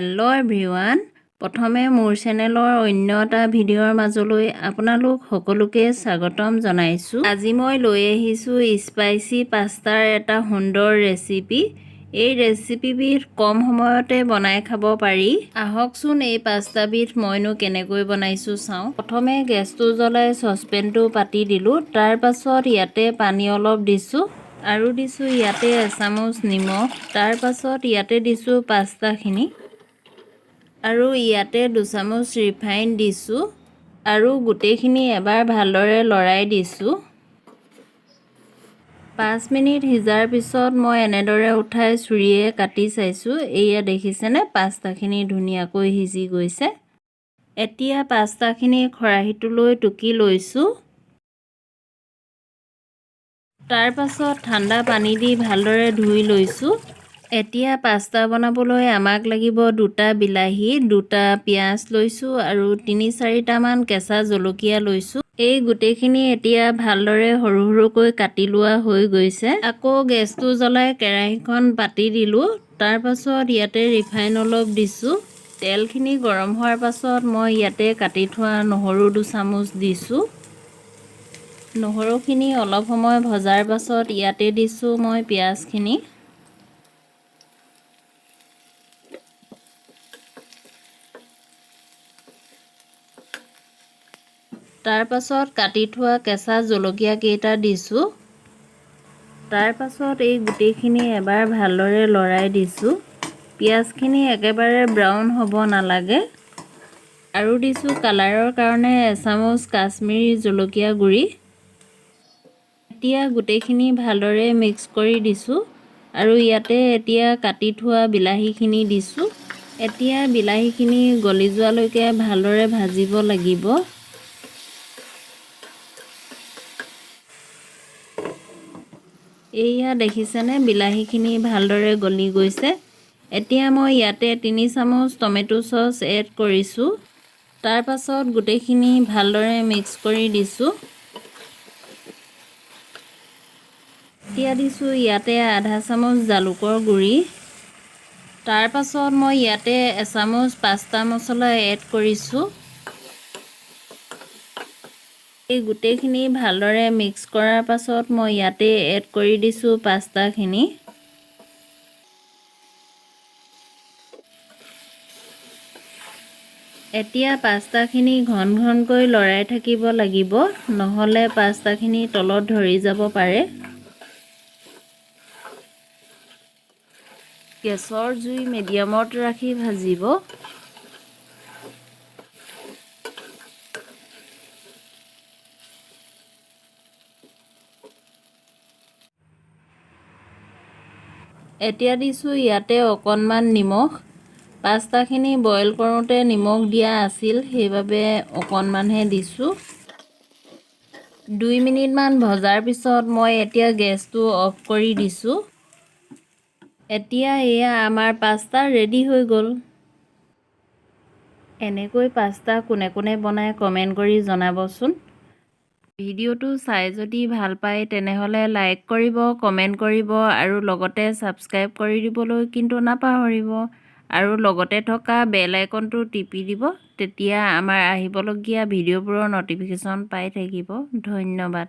Hello' everyone, প্ৰথমে মোৰ চেনেলৰ অন্য এটা ভিডিঅ'ৰ মাজলৈ আপোনালোক সকলোকে স্বাগতম জনাইছোঁ। আজি মই লৈ আহিছোঁ স্পাইচি পাস্তাৰ এটা সুন্দৰ ৰেচিপি। এই ৰেচিপিবিধ কম সময়তে বনাই খাব পাৰি। আহকচোন, এই পাস্তাবিধ মইনো কেনেকৈ বনাইছোঁ চাওঁ। প্ৰথমে গেছটো জ্বলাই চচপেনটো পাতি দিলোঁ। তাৰ পাছত ইয়াতে পানী অলপ দিছোঁ আৰু দিছোঁ ইয়াতে এচামুচ নিমখ। তাৰ পাছত ইয়াতে দিছোঁ পাস্তাখিনি আৰু ইয়াতে 2 চামুচ ৰিফাইন দিছোঁ আৰু গোটেইখিনি এবাৰ ভালদৰে লৰাই দিছোঁ। 5 মিনিট সিজাৰ পিছত মই এনেদৰে উঠাই চুৰিয়ে কাটি চাইছোঁ। এয়া দেখিছেনে, পাস্তাখিনি ধুনীয়াকৈ সিজি গৈছে। এতিয়া পাস্তাখিনি খৰাহীটোলৈ টুকি লৈছোঁ। তাৰ পাছত ঠাণ্ডা পানী দি ভালদৰে ধুই লৈছোঁ। এতিয়া পাস্তা বনাবলৈ আমাক লাগিব দুটা বিলাহী, দুটা পিঁয়াজ লৈছোঁ আৰু তিনি চাৰিটামান কেঁচা জলকীয়া লৈছোঁ। এই গোটেইখিনি এতিয়া ভালদৰে সৰু সৰুকৈ কাটি লোৱা হৈ গৈছে। আকৌ গেছটো জ্বলাই কেৰাহীখন পাতি দিলোঁ। তাৰ পাছত ইয়াতে ৰিফাইন অলপ দিছোঁ। তেলখিনি গৰম হোৱাৰ পাছত মই ইয়াতে কাটি থোৱা নহৰু 2 চামুচ দিছোঁ। নহৰুখিনি অলপ সময় ভজাৰ পাছত ইয়াতে দিছোঁ মই পিঁয়াজখিনি। তাৰ পাছত কাটি থোৱা কেঁচা জলকীয়া কেইটা দিছোঁ। তাৰ পাছত এই গোটেইখিনি এবাৰ ভালদৰে লৰাই দিছোঁ। পিঁয়াজখিনি একেবাৰে ব্ৰাউন হ'ব নালাগে। আৰু দিছোঁ কালাৰৰ কাৰণে এচামুচ কাশ্মীৰী জলকীয়া গুড়ি। এতিয়া গোটেইখিনি ভালদৰে মিক্স কৰি দিছোঁ আৰু ইয়াতে এতিয়া কাটি থোৱা বিলাহীখিনি দিছোঁ। এতিয়া বিলাহীখিনি গলি যোৱালৈকে ভালদৰে ভাজিব লাগিব। এইয়া দেখিছেনে, বিলাহীখিনি ভালদৰে গলি গৈছে। এতিয়া মই ইয়াতে 3 চামুচ টমেট' চচ এড কৰিছোঁ। তাৰ পাছত গোটেইখিনি ভালদৰে মিক্স কৰি দিছোঁ। এতিয়া দিছোঁ ইয়াতে আধা চামুচ জালুকৰ গুড়ি। তাৰ পাছত মই ইয়াতে এচামুচ পাস্তা মছলা এড কৰিছোঁ। এই গোটেইখিনি ভালদৰে মিক্স কৰাৰ পাছত মই ইয়াতে এড কৰি দিছোঁ পাস্তাখিনি। এতিয়া পাস্তাখিনি ঘন ঘনকৈ লৰাই থাকিব লাগিব, নহ'লে পাস্তাখিনি তলত ধৰি যাব পাৰে। গেছৰ জুই মিডিয়ামত ৰাখি ভাজিব। এতিয়া দিছোঁ ইয়াতে অকণমান নিমখ। পাস্তাখিনি বইল কৰোঁতে নিমখ দিয়া আছিল, সেইবাবে অকণমানহে দিছোঁ। 2 মিনিটমান ভজাৰ পিছত মই এতিয়া গেছটো অফ কৰি দিছোঁ। এতিয়া এয়া আমাৰ পাস্তা ৰেডি হৈ গ'ল। এনেকৈ পাস্তা কোনে কোনে বনায়, কমেণ্ট কৰি জনাবচোন। ভিডিঅ'টো চাই যদি ভাল পায়, তেনেহ'লে লাইক কৰিব, কমেণ্ট কৰিব আৰু লগতে ছাবস্ক্ৰাইব কৰি দিবলৈ কিন্তু নাপাহৰিব আৰু লগতে থকা বেল আইকনটো টিপি দিব। তেতিয়া আমাৰ আহিবলগীয়া ভিডিঅ'বোৰৰ ন'টিফিকেশ্যন পাই থাকিব। ধন্যবাদ।